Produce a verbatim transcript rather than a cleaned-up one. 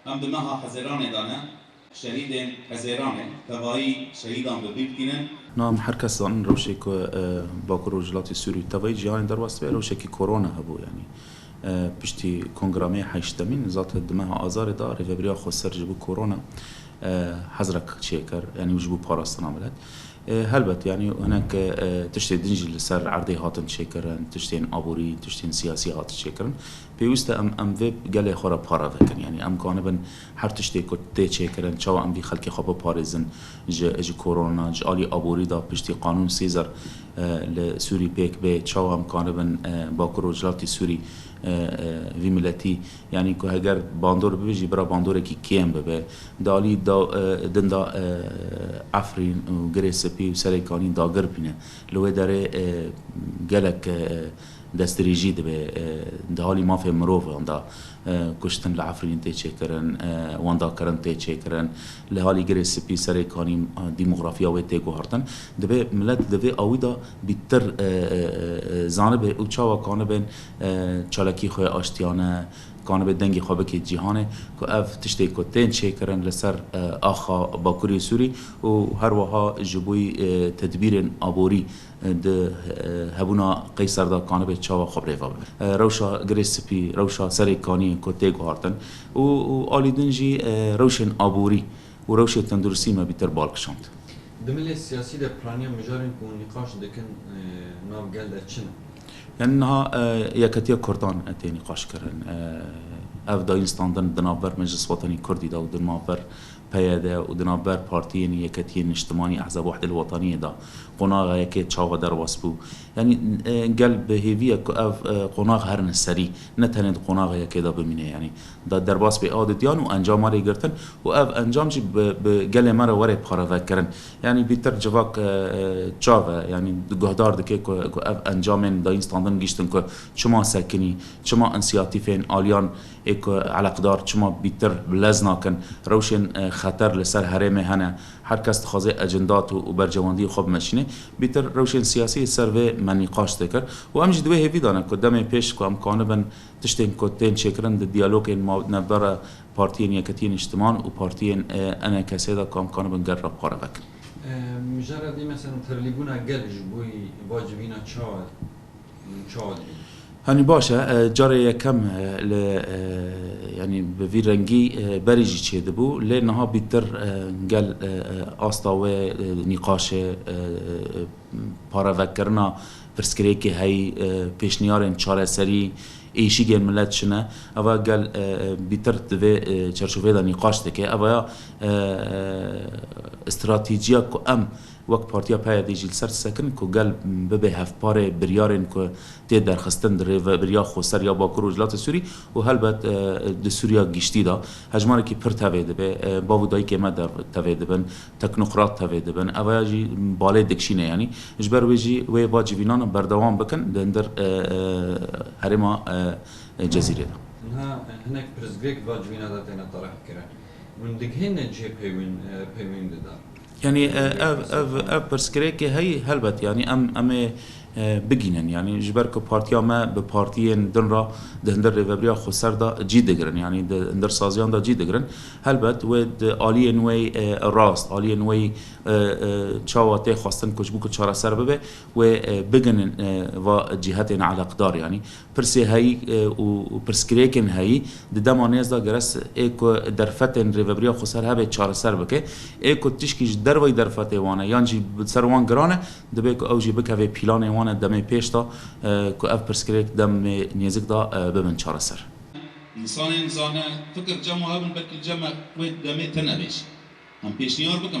Em di meha Hezêranê de ne, şehîdên Hezêranê, tevayî şehîdan bi bîr tînin. Niha em her kes zanin rewşê ku e, Bakur Rojhilatê Sûrî û tevayî cîhanê derbas dibe, rewşekî korona hebû, yanî e, piştî kongra me heştemîn, zaten di meha Azarê de Rêveberiya Xweser ji bo korona e, hezrek çêkir, yanî ji bo parastina milet. E, helbet, yanî hinek e, tiştê din jî li ser erdê hatin çêkirin, tiştên aborî, tiştên siyasî hatin çêkirin. Pêwîst e em, em vê gelê xwe re para vekin. Yanî em kanibin her tiştê ku tê çêkirin, çawa em vî xelkê xwe biparêzin ji, ji korona, ji alî aborî de piştî Qanûn Sêzer e, li Sûrî pêk bê, çawa em kanibin e, Bakur Rojhilatê Sûrî e, e, vî miletî, yanî ku heger bandor bibe jî bira bandorekî kêm bibe. Di alî da, e, din de e, Efrîn û Girê Spî û Serê Kanî dagir bîne. Li wê derê e, gelek e, destdirêjî dibe e, di halî mafê mirovan de e, kuştin li Efrîn tê çêkirin, e, wendakirin tê çêkirin. Li halî Girê Spî, Serê Kanî e, demografiya wê tê guhertin. Divê milet di vê awî de bîtir e, e, e, zanibe û çawa kanibin e, çalakî xwe aştiyane, kanibe dengê xwe bike cîhanê, ku ev tiştê ku tên çêkirin li ser e, axa Bakurê Sûrî û her wiha ji bo e, tedbîrên aborî e, di e, hebûna Qeyser de kanibe çawa xwe bi rêve bibe. E, rewşa Girê Spî, rewşa Serê Kaniyê ku tê guhartin û, û alî din jî e, rewşên aborî û rewşê tenduristî me bîtir bal kişand. Di milê siyasî de piraniya mijarên ku nîqaş dikin e, nav gel de çi ne? Yanî niha e, yeketiya Kurdan tê nîqaş kirin. E, ev dayîn standin di navber Meclis Wetenî Kurdî de û di navber P Y D û di navber partiyên Yeketiyên Niştimanî, Ehzab Wehdê Wetaniyê de qonaxa yekê çawa derbas bû. Yanî e, gel bi hêvî ye ku ev e, qonax herine serî, ne tenê di qonaxa yekê de bimîne. Yanî da derbas bê a didiyan û encama rê girtin û ev encam jî bi, bi gelê me re were paravekirin. Yanî bîtir civak e, e, çav e, yanî guhdar dike ku, ku ev encamên dayîn standin giştin ku çima sekinî, çima însiyatîfên aliyan ê ku eleqdar çima bîtir bi lez nakin, rewşên e, xeter li ser herêmê hene, her kes dixwaze ecindat û, û bercewendiyê xwe bimeşîne, bîtir rewşên siyasî li ser vê me nîqaş dikir û em jî di wê hêvî de ne ku demê pêş ku em kanibin tiştên ku tên çêkirin di diyalogên ma-, navbera partiyên Yeketiyên Niştiman û partiyên e, E N K S de ku em kanibin gel re pare vekin. E, Mijara dî, mesela, terlîbûna gel ji bo va civîna çawa, çawa dibîne? Hanî baş e, e, carê yekem e, li e, yanî bi vî rengî e, berî jî çêdibû, lê niha bîtir e, gel e, e, asta wê e, nîqaşê e, e, parevekirina pirsgirêkê heyî, e, pêşniyarên çareserî, êşîgên milet çi ne. Eva gel e, e, bîtir di vê e, çerçoveyê de nîqaş dike. Eva ya e, e, stratejiya ku em wek Partiya P Y D jî li ser disekin ku gel bibe hevparê biryarên ku tê derxistin di rêvebiriya xweser ya Bakur û Rojhilatê Sûrî û helbet e, di Sûriya giştî de hejmarekî pir tevê dibe. E, bav û dayikê me der tevê dibin, teknokrat tevê dibin. Evaya jî balê dikşîne, yanî ji ber wê jî wê va civînana berdewam bikin di hundir e, e, herêma e, e, Cezîrê de. Niha hinek pirsgirêk va civîna de têne tereh kirin. Hûn digihîne cihê peywîn, e, peywîn dida? Yanî e, ev, ev, ev pirsgirêkê heyî helbet, yanî em, em ê e, bigînin. Yanî ji ber ku partiya me bi partiyên din re di hundir rêvebiriya xweser de cî digirin, yanî di hundir saziyan de cî digirin. Helbet wê di aliyên wê e, rast, aliyên wê e, e, çawa tê xwestin ku ji bo ku çareser bibe, wê e, biginin e, va cîhetên eleqdar, yanî pirsê heyî e, û, û pirsgirêkên heyî di dema nêz de gerek ê ku derfetên rêvebiriya xweser hebe çareser bike, ê ku tişkî ji derveyî derfetê wan e yan jî bi ser wan giran e, dibe ku ew jî bikeve pîlanê wan e demê pêş de e, ku ev pirsgirêk demê nêzik de e, bibin çareser. Însanên zane, fikir cem hebin, belkî cem wê demê tune bêjî. Em pêşniyar bikin,